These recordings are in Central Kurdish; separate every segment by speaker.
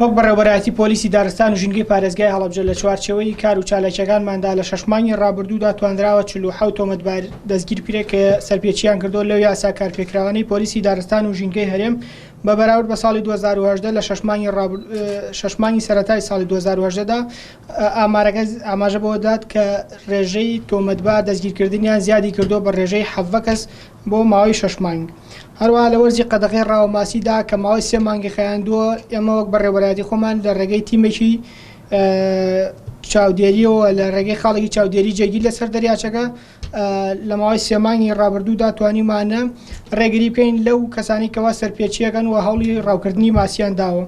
Speaker 1: وەک بەڕێوەبەرایەتی پۆلیسی دارستان و ژینگەی پارێزگای هەڵەبجە لە چوارچێوەی کار و چالاکییەکانماندا لە شەش مانگی ڕابردوودا توانراوە 47 تۆمەتبار دەستگیر بکرێت کە سەرپێچییان کردووە لەو یاسا کارپێکراوانەی پۆلیسی دارستان و ژینگەی هەرێم بە بەراورد بە ساڵی 2018 لە شەش مانگی سەرەتای ساڵی 2018 دا ئامارەکە ئاماژە بەوە دەدات کە ڕێژەی تۆمەتبار دەستگیرکردنیان زیادی کردووە بە ڕێژەی 17 کەس بۆ ماوەی شەش مانگ. هەروەها لە وەرزی قەدەغەی ڕاوەماسیدا کە ماوەی سێ مانگی خایاندووە، ئێمە وەک بەڕێوەبەرایەتی خۆمان لە ڕێگەی تیمێکی چاودێرییەوە لە ڕێگەی خاڵێکی چاودێری جێگیر لەسەر دەریاچەکە لە ماوەی سێ مانگی ڕابردوودا توانیومانە ڕێگری بکەین لەو کەسانی کەوا سەرپێچیەکەن و هەوڵی ڕاوکردنی ماسییان داوە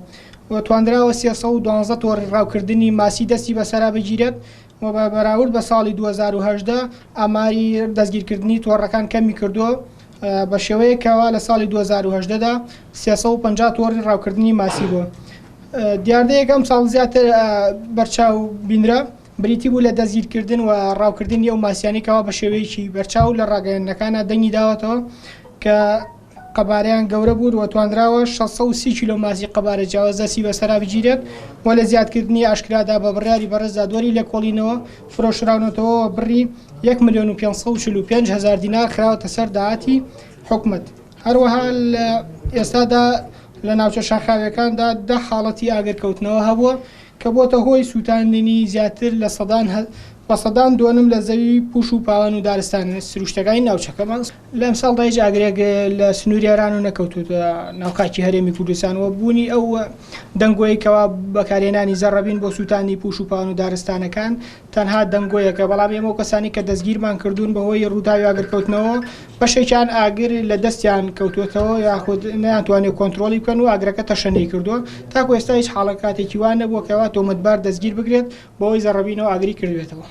Speaker 1: و توانراوە 312 تۆڕی ڕاوکردنی ماسی دەستی بەسەرا بگیرێت و بە بەراورد بە ساڵی 2018 ئاماری دەستگیرکردنی تۆڕەکان کەمی کردووە بە شێوەیەک کەوا لە ساڵی 2018 دا 350 تۆڕی ڕاوکردنی ماسی بووە. دیاردەیەک ئەمساڵ زیاتر بەرچاو بینرا بریتی بوو لە دەستگیرکردن و ڕاوکردنی ئەو ماسیانەی کەوا بە شێوەیەکی بەرچاو لە ڕاگەیاندنەکانا دەنگی داوەتەوە کە قەبارەیان گەورە بوون و توانراوە 630 کیلۆ ماسی قەبارە جیاواز دەستی بەسەرا بگیرێت و لە زیادکردنی ئاشکرادا بە بڕیاری بەڕێز دادوەری لێکۆڵینەوە فرۆشراونەتەوە و بڕی یەک ملیۆن و 545 هەزار دینار خراوەتە سەر داهاتی حکومەت. هەروەها لە ئێستادا لە ناوچە شاخاویەکاندا دە حاڵەتی ئاگرکەوتنەوە هەبووە کە بۆتە هۆی سووتاندنی زیاتر لە سەدان بە سەدان دۆنم لە زەوی پوش و پاوان و دارستانە سروشتەکانی ناوچەکەمان. لە ئەمساڵدا هیچ ئاگرێک لە سنووری ئێرانەوە نەکەوتووتە ناو خاکی هەرێمی کوردستان و بوونی ئەو دەنگۆیەی کەوا بەکارهێنانی زەڕەبین بۆ سووتاندنی پوش و پاوان و دارستانەکان تەنها دەنگۆیەکە، بەڵام ئێمە ئەو کەسانەی کە دەستگیرمان کردوون بەهۆی ڕووداوی ئاگرکەوتنەوە بەشێکیان ئاگر لە دەستیان کەوتووەتەوە یاخود نەیانتوانیوە کۆنترۆڵی بکەن و ئاگرەکە تەشەنەی کردووە، تاکو ئێستا هیچ حاڵەکاتێکی وا نەبووە کەوا تۆمەتبار دەستگیر بکرێت بەهۆی زەڕەبینەوە ئاگری کردبێتەوە.